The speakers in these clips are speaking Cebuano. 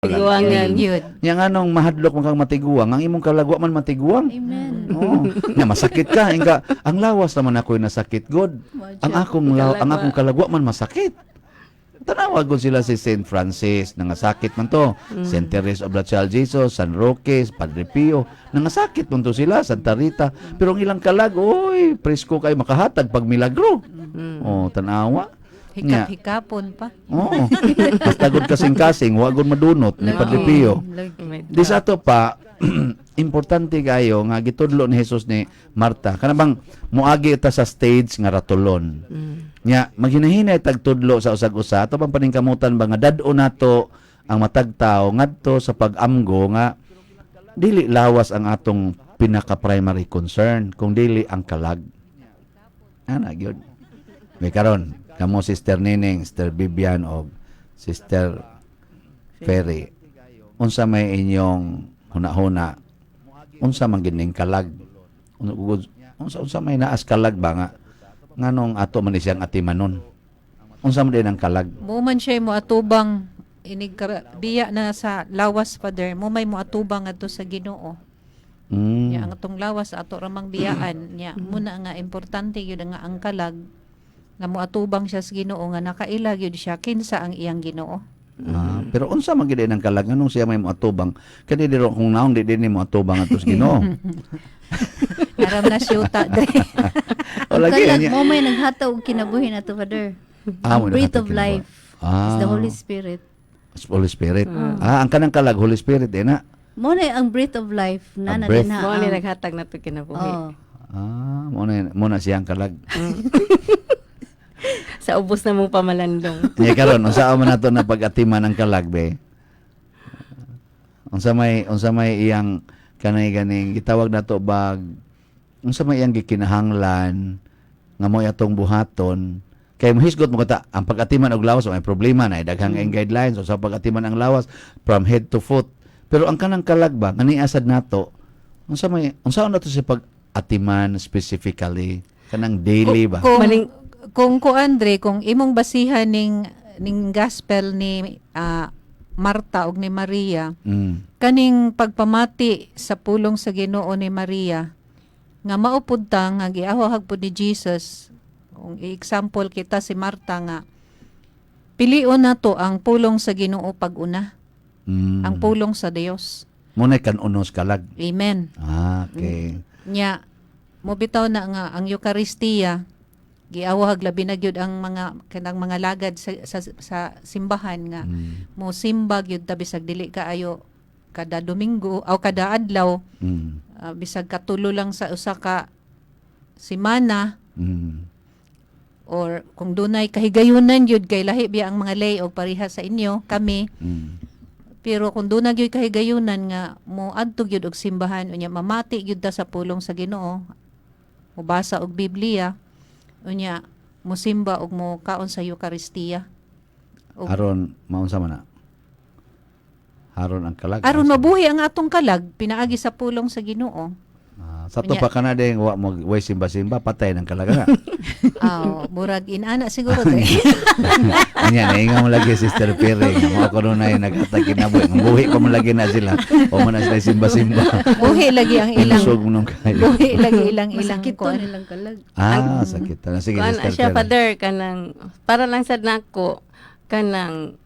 Tiguangan. Yun. Nya nganong mahadlok man kang matiguang, ang imong kalag wa man matiguang. Amen. Oo. Nya masakit ka, ingka ang lawas naman ako'y nasakit god. Ang akong kalag wa man masakit. Tanawa gud sila si Saint Francis, nangasakit man to. Saint Therese of the Child Jesus, San Roque, Padre Pio, nangasakit man to sila, Santa Rita. Pero ang ilang kalag, oy, presko kay makahatag pag milagro. Oh, tanawa. Nya, Hikap-hikapon pa. oo. Basta gud kasing-kasing, wa gud madunot ni Padre Pio. Lagi. Di sa ato pa, importante kayo nga gitudlo ni Jesus ni Marta. Kana bang moagi ta sa stage nga ratulon. Nya maghinahinay tagtudlo sa usag-usa ato bang paningkamutan ba nga dad-o nato ang matag tawo ngadto sa pag-amgo nga dili lawas ang atong pinaka primary concern kung dili ang kalag. Ana gyud. May karon kamo, Sister Nining, Sister Vivian og Sister Ferry. Unsa may inyong hunahuna? Unsa man gid ning kalag? Unsa may naas kalag ba nga nganong ato man ni siyang atimanon? Unsa man din ang kalag? Mo man siya mo atubang inig ka, biya na sa lawas, Father, mo may moatubang adto sa Ginoo. Nya ang atong lawas ato ramang biyaan nya muna nga importante gyud nga ang kalag nga moatubang siya sa Ginoo nga nakaila gyud siya kinsa ang iyang Ginoo. Ah, pero unsa man gid ang kalag, nganong siya may moatubang? Kani diro kung naong di din ni moatubang ato sa Ginoo. Aram na siyuta dre. O lagi Kalag niya. mo may naghatag og kinabuhi nato, Father. Ah, mo Ang breath naghatag of kinabuhi. life is the Holy Spirit. Holy Spirit. Ah, ang kanang kalag Holy Spirit eh na. Mo na ang breath of life na Ang na breath. din na. Mo ni naghatag na to kinabuhi. Oh. Ah, mo na siyang kalag. Sa ubos na mong pamalandong. Nya karon unsa man nato na pag-atiman ang kalag be? Unsa may iyang kanay ganing gitawag nato bag unsa may iyang gikinahanglan nga mo atong buhaton kay mohisgot mo kata ang pag-atiman og lawas may problema na daghang mm. guidelines sa pag-atiman ang lawas from head to foot, pero ang kanang kalag ba nga niasad nato, unsa may unsa nato sa pag-atiman specifically kanang daily ba? Kung kung ko Andre, kung imong basihan ning gospel ni Marta ug ni Maria, kaning pagpamati sa pulong sa Ginoo ni Maria nga maupod ta nga giawhag pud ni Jesus. Kung i-example kita si Marta nga pilion nato ang pulong sa Ginoo pag-una, ang pulong sa Dios. Mo na kan unos kalag. Amen. Ah, okay. Nya mobitaw na nga ang Eukaristiya giawhag labi na gyud ang mga kanang mga lagad sa simbahan nga mo simba gyud ta bisag dili kaayo kada Domingo o kada adlaw, bisag katulo lang sa usa ka semana or kung dunay kahigayunan gyud kay lahi biya ang mga lay og pareha sa inyo kami, pero kung dunay gyud kahigayunan nga mo adto gyud og simbahan unya mamati gyud ta sa pulong sa Ginoo, mobasa og Biblia unya mosimba og mo kaon sa Eukaristiya. Aron maunsa man na? Aron ang kalag. Aron mabuhi ang atong kalag pinaagi sa pulong sa Ginoo. Ah, sa to pa kana din wa mo way simba-simba, patay ng kalag na. Aw, murag inana siguro te. Anya nainga mo lagi, Sister Pere, nga mo ako nun ay naghatag kinabuhi. Ang buhi pa mo lagi na sila. O mo na sila simba-simba. Buhi lagi ang ilang Ilusog mo nung kayo. buhi lagi ilang ilang Masakit to kuan. nilang kalag. Ah, sakit. Na. Sige, Kuan Sister siya Pere. Father, kanang para lang sad nako kanang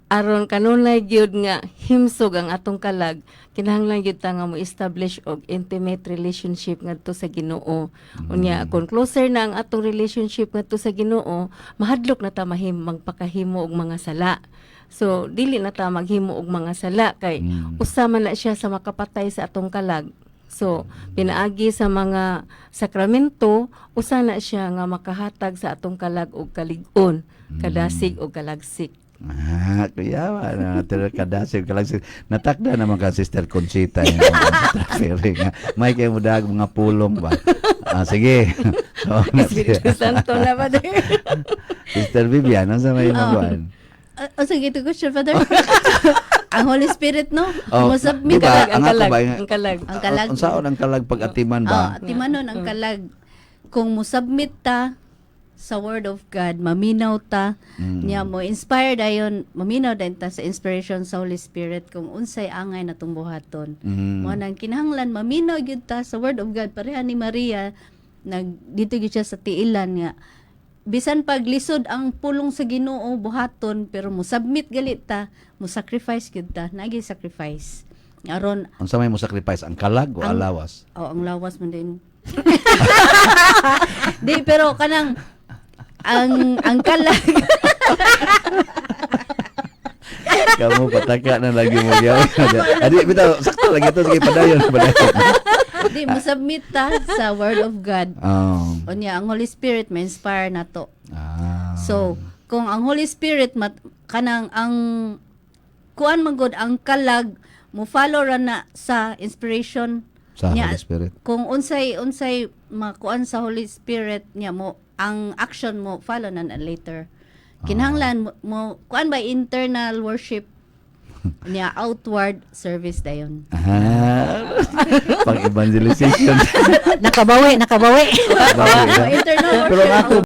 aron kanunay gyud nga himsog ang atong kalag, kinahanglan gyud ta nga mo establish og intimate relationship ngadto sa Ginoo. Unya kon closer na ang atong relationship ngadto sa Ginoo, mahadlok na ta mahim magpakahimo og mga sala. So dili na ta maghimo og mga sala kay usa man na siya sa makapatay sa atong kalag. So, pinaagi sa mga sakramento, usa na siya nga makahatag sa atong kalag og kalig-on, kadasig og kalagsik. Ah, kuya, na tira kadasig kalagsig. Natakda naman ka, Sister Conchita, yung Sister Pere nga. May kayo mo dag mga pulong ba? Ah, sige. So, Espiritu Santo na ba? Sister Vivian, ano sa may mabuan? Ah, oh, sige, ito question, Father. Ang Holy Spirit, no? Oh, Mosubmit. di ba? Ang Ang ako kalag, ba, ang kalag. Ang kalag. Unsaon ang kalag pag-atiman Oh, ba? timanon ang kalag. Kung musubmit ta sa Word of God, maminaw ta niya, mo inspire dayon, maminaw dayon ta sa inspiration sa Holy Spirit kung unsay angay natong buhaton. Mo nang kinahanglan maminaw gyud ta sa Word of God, pareha ni Maria, nag dito gyud siya sa tiilan nga bisan paglisod ang pulong sa Ginoo buhaton, pero mo submit gali ta, mo sacrifice gyud ta, nagi sacrifice aron. Unsa may mo sacrifice, ang kalag o alawas? Oh, ang lawas man din. Di, pero kanang ang kalag. Kamu pataka na lagi mo yaw. Adi bitaw, sakto lagi to, sige, padayon, padayon. Di mo submit ta sa Word of God. Oh. Unya ang Holy Spirit may inspire nato. So, kung ang Holy Spirit mat, kanang ang kuan man gud, ang kalag mo follow ra na sa inspiration Sa niya. Holy Spirit. Kung unsay unsay makuan sa Holy Spirit niya mo, ang action mo follow na na later. Kinahanglan mo kuan ba, internal worship niya, outward service dayon. Ah, pang evangelization. Nakabawi, nakabawi. Bawi, Internal Pero worship. ang ato